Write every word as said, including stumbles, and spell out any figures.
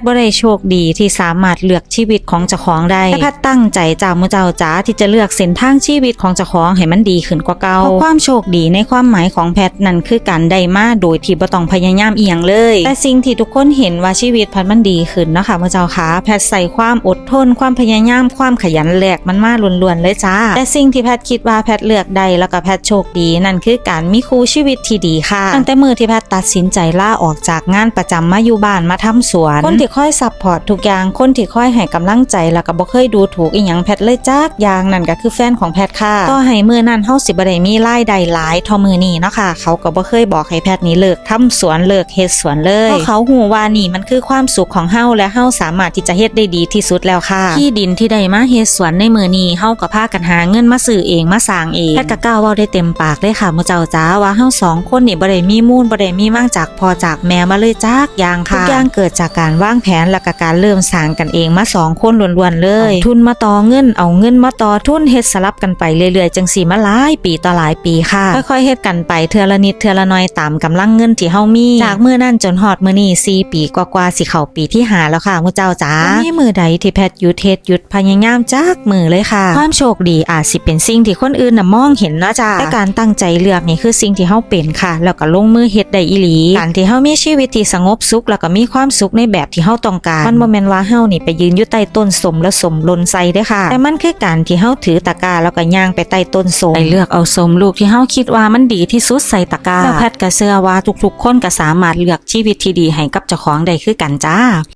บ่ได้โชคดีที่สามารถเลือกชีวิตของเจ้าของได้ แต่แพทตั้งใจจ้าหมู่เจ้าจ๋าที่จะเลือกเส้นทางชีวิตของเจ้าของให้มันดีขึ้นกว่าเก่า เพราะความโชคดีในความหมายของแพทนั่นคือการได้มาโดยที่บ่ต้องพยายามอีหยังเลย แต่สิ่งที่ทุกคนเห็นว่าชีวิตแพทมันดีขึ้นเนาะค่ะหมู่เจ้าค่ะ แพทใส่ความอดทน ความพยายาม ความขยันแลกมันมาล้วนๆเลยจ้า แต่สิ่งที่แพทคิดว่าแพทเลือกได้แล้วก็แพทโชคดีนั่นคือการมีคู่ชีวิตที่ดีค่ะ ตั้งแต่มื้อที่แพทตัดสินใจลาออกจากงานประจำมาอยู่บ้านมาทำสวน คนที่คอยซัพพอร์ตทุกอย่าง คนที่คอยให้กำลังใจแล้วก็บ่เคยดูถูกอีหยังแพทเลยจักอย่าง นั่นก็คือแฟนของแพทค่ะ ต่อให้มื้อนั้นเฮาสิบ่ได้มีรายได้หลายเท่ามื้อนี้เนาะค่ะ เขาก็บ่เคยบอกให้แพทนี่เลิกทำสวน เลิกเฮ็ดสวนเลย เพราะเขาฮู้ว่านี่มันคือความสุขของเฮา และเฮาสามารถที่จะเฮ็ดได้ดีที่สุดแล้วค่ะ ที่ดินที่ได้มาเฮ็ดสวนในมื้อนี้เฮาก็พากันหาเงินมาซื้อเอง มาสร้างเอง แพทก็กล้าเว้าได้เต็มปากเลยค่ะหมู่เจ้าจ๋า ว่าเฮาสองคนนี่บ่ได้มีมูล บ่ได้มีมาจากพ่อจากแม่มาเลยจักอย่างค่ะ ทุกอย่างเกิดจากการวางแผน และก็การเริ่มสร้างกันเองมาสองคนล้วนๆเลย เอาทุนมาต่อเงิน เอาเงินมาต่อทุน เฮ็ดสลับกันไปเรื่อยๆจังซี่มาหลายปีต่อหลายปีค่ะ ค่อยๆเฮ็ดกันไปเทื่อละนิดเทื่อละหน่อยตามกำลังเงินที่เฮามี จากมื้อนั้นจนฮอดมื้อนี้สี่ปีกว่าๆ สิเข้าปีที่ห้าแล้วค่ะหมู่เจ้าจ๋า บ่มีมื้อใดที่แพทหยุดเฮ็ดหยุดพยายามจักมื้อเลยค่ะ ความโชคดีอาจสิเป็นสิ่งที่คนอื่นน่ะมองเห็นเนาะจ้า แต่การตั้งใจเลือกนี่คือสิ่งที่เฮาเป็นค่ะ แล้วก็ลงมือเฮ็ดได้อีหลี การที่เฮามีชีวิตที่สงบสุข แล้วก็มีความสุขในแบบที่เฮาต้องการ มันบ่แม่นว่าเฮานี่ไปยืนอยู่ใต้ต้นส้มแล้วส้มหล่นใส่เด้อค่ะ แต่มันคือการที่เฮาถือตะกร้าแล้วก็ย่างไปใต้ต้นส้ม ไปเลือกเอาส้มลูกที่เฮาคิดว่ามันดีที่สุดใส่ตะกร้า แล้วแพทก็เชื่อว่าทุกๆคนก็สามารถเลือกชีวิตที่ดีให้กับเจ้าของได้คือกันจ้า